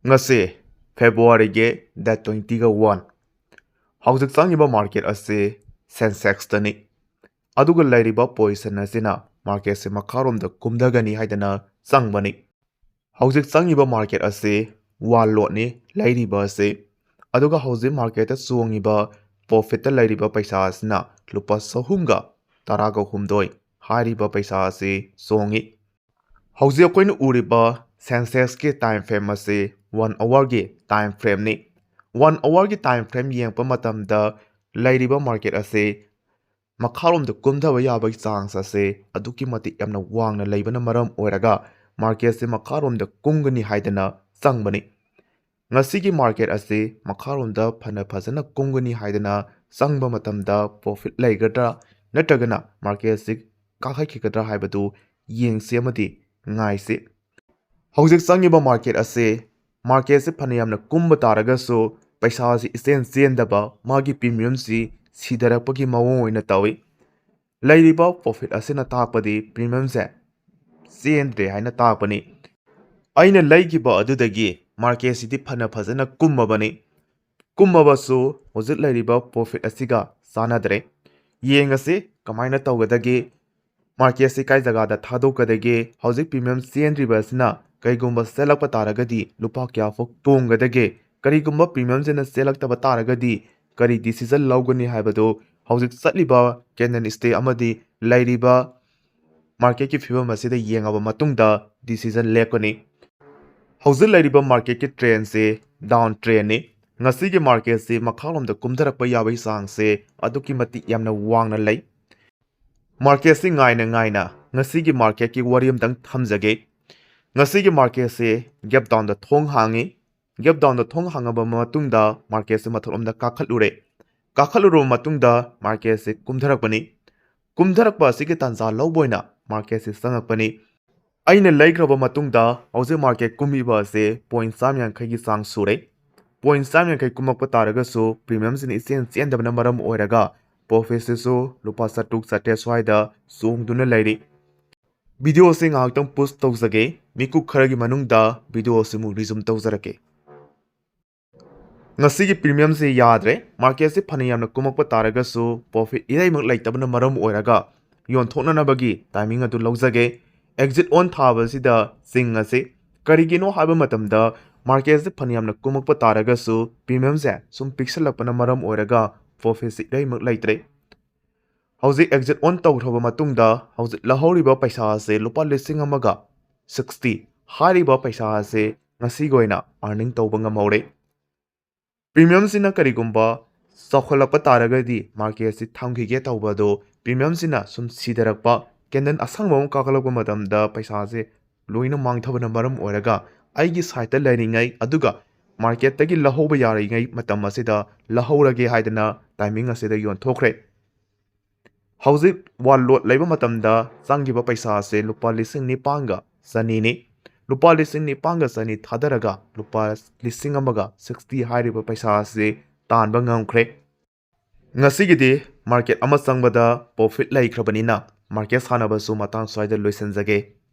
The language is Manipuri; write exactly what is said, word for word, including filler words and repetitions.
ꯉꯁꯤ Februaryꯒꯤ date twentyꯒ one꯫ ꯍꯧꯖꯤꯛ ꯆꯪꯉꯤꯕ market ꯑꯁꯤ Sensexꯇꯅꯤ꯫ ꯑꯗꯨꯒ ꯂꯩꯔꯤꯕ position ꯑꯁꯤꯅ marketꯁꯦ ꯃꯈꯥꯔꯣꯝꯗ ꯀꯨꯝꯊꯒꯅꯤ ꯍꯥꯏꯗꯅ ꯆꯪꯕꯅꯤ꯫ ꯍꯧꯖꯤꯛ ꯆꯪꯉꯤꯕ market ꯑꯁꯤ ꯋꯥꯟ ꯂꯣꯠꯅꯤ ꯂꯩꯔꯤꯕ ꯑꯁꯤ꯫ ꯑꯗꯨꯒ ꯍꯧꯖꯤꯛ marketꯇ ꯆꯣꯡꯉꯤꯕ, profitꯇ ꯂꯩꯔꯤꯕ ꯄꯩꯁꯥ ꯑꯁꯤꯅ ꯂꯨꯄꯥ ꯆꯍꯨꯝꯒ ꯇꯔꯥꯒ ꯍꯨꯝꯗꯣꯏ ꯍꯥꯏꯔꯤꯕ ꯄꯩꯁꯥ ꯑꯁꯤ ꯆꯣꯡꯉꯤ꯫ ꯍꯧꯖꯤꯛ ꯑꯩꯈꯣꯏꯅ ꯎꯔꯤꯕ Sensexꯀꯤ time frame ꯑꯁꯤ one hourꯒꯤ time frameꯅꯤ꯫ One hourꯒꯤ time frame ꯌꯦꯡꯉꯛꯄ ꯃꯇꯝꯗ ꯂꯩꯔꯤꯕ market ꯑꯁꯤ ꯃꯈꯥꯔꯣꯝꯗ ꯀꯨꯝꯊꯕ ꯌꯥꯕꯒꯤ chance ꯑꯁꯤ ꯑꯗꯨꯛꯀꯤ ꯃꯇꯤꯛ ꯌꯥꯝꯅ ꯋꯥꯡꯅ ꯂꯩꯕꯅ ꯃꯔꯝ ꯑꯣꯏꯔꯒ marketꯁꯤ ꯃꯈꯥꯔꯣꯝꯗ ꯀꯨꯝꯒꯅꯤ ꯍꯥꯏꯗꯅ ꯆꯪꯕꯅꯤ꯫ ꯉꯁꯤꯒꯤ market ꯑꯁꯤ ꯃꯈꯥꯔꯣꯝꯗ ꯐꯅ ꯐꯖꯅ ꯀꯨꯝꯒꯅꯤ ꯍꯥꯏꯗꯅ ꯆꯪꯕ ꯃꯇꯝꯗ profit ꯂꯩꯒꯗ꯭ꯔꯥ ꯅꯠꯇ꯭ꯔꯒꯅ marketꯁꯤ ꯀꯥꯈꯠꯈꯤꯒꯗ꯭ꯔꯥ ꯍꯥꯏꯕꯗꯨ ꯌꯦꯡꯁꯤ ꯑꯃꯗꯤ ꯉꯥꯏꯁꯤ꯫ ꯍꯧꯖꯤꯛ ꯆꯪꯉꯤꯕ market ꯑꯁꯤ, marketꯁꯤ ꯐꯅ ꯌꯥꯝꯅ ꯀꯨꯝꯕ ꯇꯥꯔꯒꯁꯨ ꯄꯩꯁꯥꯁꯤ ꯏꯆꯦꯟ ꯆꯦꯟꯗꯕ, ꯃꯥꯒꯤ premiumꯁꯤ ꯁꯤꯊꯔꯛꯄꯒꯤ ꯃꯑꯣꯡ ꯑꯣꯏꯅ ꯇꯧꯏ꯫ ꯂꯩꯔꯤꯕ profit ꯑꯁꯤꯅ ꯇꯥꯛꯄꯗꯤ premiumꯁꯦ ꯆꯦꯟꯗ꯭ꯔꯦ ꯍꯥꯏꯅ ꯇꯥꯛꯄꯅꯤ꯫ ꯑꯩꯅ ꯂꯩꯈꯤꯕ ꯑꯗꯨꯗꯒꯤ marketꯁꯤꯗꯤ ꯐꯅ ꯐꯖꯅ ꯀꯨꯝꯃꯕꯅꯤ꯫ ꯀꯨꯝꯃꯕꯁꯨ ꯍꯧꯖꯤꯛ ꯂꯩꯔꯤꯕ profit ꯑꯁꯤꯒ ꯆꯥꯟꯅꯗ꯭ꯔꯦ꯫ ꯌꯦꯡꯉꯁꯤ ꯀꯃꯥꯏꯅ ꯇꯧꯒꯗꯒꯦ, marketꯁꯤ ꯀꯥꯏ ꯖꯒꯥꯗ ꯊꯥꯗꯣꯛꯀꯗꯒꯦ, ꯍꯧꯖꯤꯛ premium ꯆꯦꯟꯗ꯭ꯔꯤꯕ ꯑꯁꯤꯅ ꯀꯩꯒꯨꯝꯕ ꯆꯦꯜꯂꯛꯄ ꯇꯥꯔꯒꯗꯤ ꯂꯨꯄꯥ ꯀꯌꯥ ꯐꯥꯎ ꯇꯣꯡꯒꯗꯒꯦ, ꯀꯔꯤꯒꯨꯝꯕ premiumꯁꯤꯅ ꯆꯦꯜꯂꯛꯇꯕ ꯇꯥꯔꯒꯗꯤ ꯀꯔꯤ decision ꯂꯧꯒꯅꯤ ꯍꯥꯏꯕꯗꯨ ꯍꯧꯖꯤꯛ ꯆꯠꯂꯤꯕ candle stick ꯑꯃꯗꯤ ꯂꯩꯔꯤꯕ marketꯀꯤ ꯐꯤꯕꯝ ꯑꯁꯤꯗ ꯌꯦꯡꯉꯕ ꯃꯇꯨꯡꯗ decision ꯂꯦꯞꯀꯅꯤ꯫ ꯍꯧꯖꯤꯛ ꯂꯩꯔꯤꯕ marketꯀꯤ trendꯁꯤ down trendꯅꯤ꯫ ꯉꯁꯤꯒꯤ marketꯁꯤ ꯃꯈꯥꯔꯣꯝꯗ ꯀꯨꯝꯊꯔꯛꯄ ꯌꯥꯕꯒꯤ chanceꯁꯦ ꯑꯗꯨꯛꯀꯤ ꯃꯇꯤꯛ ꯌꯥꯝꯅ ꯋꯥꯡꯅ ꯂꯩ꯫ Marketꯁꯤ ꯉꯥꯏꯅ ꯉꯥꯏꯅ ꯉꯁꯤꯒꯤ marketꯀꯤ ꯋꯥꯔꯤ ꯑꯃꯇꯪ ꯊꯝꯖꯒꯦ꯫ ꯉꯁꯤꯒꯤ marketꯁꯤ gap downꯗ ꯊꯣꯡ ꯍꯥꯡꯉꯤ꯫ Gap downꯗ ꯊꯣꯡ ꯍꯥꯡꯉꯕ ꯃꯇꯨꯡꯗ marketꯁꯤ ꯃꯊꯛꯂꯣꯝꯗ ꯀꯥꯈꯠꯂꯨꯔꯦ꯫ ꯀꯥꯈꯠꯂꯨꯔꯕ ꯃꯇꯨꯡꯗ marketꯁꯤ ꯀꯨꯝꯊꯔꯛꯄꯅꯤ꯫ ꯀꯨꯝꯊꯔꯛꯄ ꯑꯁꯤꯒꯤ ꯇꯥꯟꯖꯥ ꯂꯧꯕ ꯑꯣꯏꯅ marketꯁꯤ ꯆꯪꯉꯛꯄꯅꯤ꯫ ꯑꯩꯅ ꯂꯩꯈ꯭ꯔꯕ ꯃꯇꯨꯡꯗ ꯍꯧꯖꯤꯛ market ꯀꯨꯝꯃꯤꯕ ꯑꯁꯤ point ꯆꯥꯝ ꯌꯥꯡꯈꯩꯒꯤ ꯆꯥꯡ ꯁꯨꯔꯦ꯫ Point ꯆꯥꯝ ꯌꯥꯡꯈꯩ ꯀꯨꯝꯃꯛꯄ ꯇꯥꯔꯒꯁꯨ premiumꯁꯤꯅ ꯏꯆꯦꯟ ꯆꯦꯟꯗꯕꯅ ꯃꯔꯝ ꯑꯣꯏꯔꯒ profitꯁꯤꯁꯨ ꯂꯨꯄꯥ ꯆꯥꯇ꯭ꯔꯨꯛ ꯆꯥꯇ꯭ꯔꯦꯠ ꯁ꯭ꯋꯥꯏꯗ ꯆꯣꯡꯗꯨꯅ ꯂꯩꯔꯤ꯫ ꯚꯤꯗꯤꯑꯣꯁꯤ ꯉꯥꯏꯍꯥꯛꯇꯪ ꯄꯣꯁ ꯇꯧꯖꯒꯦ꯫ ꯃꯤꯀꯨꯞ ꯈꯔꯒꯤ ꯃꯅꯨꯡꯗ ꯚꯤꯗꯤꯑꯣꯁꯤ ꯑꯃꯨꯛ ꯔꯤꯖꯨꯝ ꯇꯧꯖꯔꯛꯀꯦ꯫ ꯉꯁꯤꯒꯤ ꯄ꯭ꯔꯤꯃꯤꯌꯝꯁꯤ ꯌꯥꯗ꯭ꯔꯦ꯫ ꯃꯥꯔꯀꯦꯠꯁꯤ ꯐꯅ ꯌꯥꯝꯅ ꯀꯨꯝꯃꯛꯄ ꯇꯥꯔꯒꯁꯨ ꯄ꯭ꯔꯣꯐꯤꯠ ꯏꯔꯩꯃꯛ ꯂꯩꯇꯕꯅ ꯃꯔꯝ ꯑꯣꯏꯔꯒ ꯌꯣꯟꯊꯣꯛꯅꯅꯕꯒꯤ ꯇꯥꯏꯃꯤꯡ ꯑꯗꯨ ꯂꯧꯖꯒꯦ꯫ ꯑꯦꯛꯖꯤꯠ ꯑꯣꯟ ꯊꯥꯕꯁꯤꯗ ꯆꯤꯡ ꯑꯁꯤ ꯀꯔꯤꯒꯤꯅꯣ ꯍꯥꯏꯕ ꯃꯇꯝꯗ ꯃꯥꯔꯀꯦꯠꯁꯤ ꯐꯅ ꯌꯥꯝꯅ ꯀꯨꯝꯃꯛꯄ ꯇꯥꯔꯒꯁꯨ ꯄ꯭ꯔꯤꯃꯤꯌꯝꯁꯦ ꯁꯨꯝ ꯄꯤꯛꯁꯜꯂꯛꯄꯅ ꯃꯔꯝ ꯑꯣꯏꯔꯒ ꯄ꯭ꯔꯣꯐꯤꯠꯁꯤ ꯏꯔꯩꯃꯛ ꯂꯩꯇ꯭ꯔꯦ꯫ ꯍꯧꯖꯤꯛ ꯑꯦꯛꯖꯤꯠ ꯑꯣꯟ ꯇꯧꯈ꯭ꯔꯕ ꯃꯇꯨꯡꯗ ꯍꯧꯖꯤꯛ ꯂꯧꯍꯧꯔꯤꯕ ꯄꯩꯁꯥ ꯑꯁꯦ ꯂꯨꯄꯥ ꯂꯤꯁꯤꯡ ꯑꯃꯒ ꯁꯤꯛꯁꯇꯤ ꯍꯥꯏꯔꯤꯕ ꯄꯩꯁꯥ ꯑꯁꯦ ꯉꯁꯤꯒꯤ ꯑꯣꯏꯅ ꯑꯥꯔꯅꯤꯡ ꯇꯧꯕ ꯉꯝꯍꯧꯔꯦ꯫ ꯄ꯭ꯔꯤꯃꯤꯌꯝꯁꯤꯅ ꯀꯔꯤꯒꯨꯝꯕ ꯆꯥꯎꯈꯠꯂꯛꯄ ꯇꯥꯔꯒꯗꯤ ꯃꯥꯔꯀꯦꯠꯁꯤ ꯊꯝꯈꯤꯒꯦ ꯇꯧꯕ ꯑꯗꯣ ꯄ꯭ꯔꯤꯃꯤꯌꯝꯁꯤꯅ ꯁꯨꯝ ꯁꯤꯊꯔꯛꯄ, ꯀꯦꯟꯗꯜ ꯑꯁꯪꯕ ꯑꯃ ꯀꯥꯈꯠꯂꯛꯄ ꯃꯇꯝꯗ ꯄꯩꯁꯥꯁꯦ ꯂꯣꯏꯅ ꯃꯥꯡꯊꯕꯅ ꯃꯔꯝ ꯑꯣꯏꯔꯒ ꯑꯩꯒꯤ ꯁꯥꯏꯠꯇ ꯂꯩꯔꯤꯉꯩ ꯑꯗꯨꯒ ꯃꯥꯔꯀꯦꯠꯇꯒꯤ ꯂꯧꯍꯧꯕ ꯌꯥꯔꯤꯉꯩ ꯃꯇꯝ ꯑꯁꯤꯗ ꯂꯧꯍꯧꯔꯒꯦ ꯍꯥꯏꯗꯅ ꯇꯥꯏꯃꯤꯡ ꯑꯁꯤꯗ ꯌꯣꯟꯊꯣꯛꯈ꯭ꯔꯦ꯫ ꯍꯧꯖꯤꯛ ꯋꯥꯟ ꯂꯣꯠ ꯂꯩꯕ ꯃꯇꯝꯗ ꯆꯪꯈꯤꯕ ꯄꯩꯁꯥ ꯑꯁꯦ ꯂꯨꯄꯥ ꯂꯤꯁꯤꯡ ꯅꯤꯄꯥꯟꯒ ꯆꯅꯤꯅꯤ꯫ ꯂꯨꯄꯥ ꯂꯤꯁꯤꯡ ꯅꯤꯄꯥꯟꯒ ꯆꯅꯤ ꯊꯥꯗꯔꯒ ꯂꯨꯄꯥ ꯂꯤꯁꯤꯡ ꯑꯃꯒ ꯁꯤꯛꯁꯇꯤ ꯍꯥꯏꯔꯤꯕ ꯄꯩꯁꯥ ꯑꯁꯤ ꯇꯥꯟꯕ ꯉꯝꯈ꯭ꯔꯦ꯫ ꯉꯁꯤꯒꯤꯗꯤ ꯃꯥꯔꯀꯦꯠ ꯑꯃ ꯆꯪꯕꯗ ꯄ꯭ꯔꯣꯐꯤꯠ ꯂꯩꯈ꯭ꯔꯕꯅꯤꯅ ꯃꯥꯔꯀꯦꯠ ꯁꯥꯟꯅꯕꯁꯨ ꯃꯇꯥꯡ ꯁ꯭ꯋꯥꯏꯗ ꯂꯣꯏꯁꯤꯟꯖꯒꯦ꯫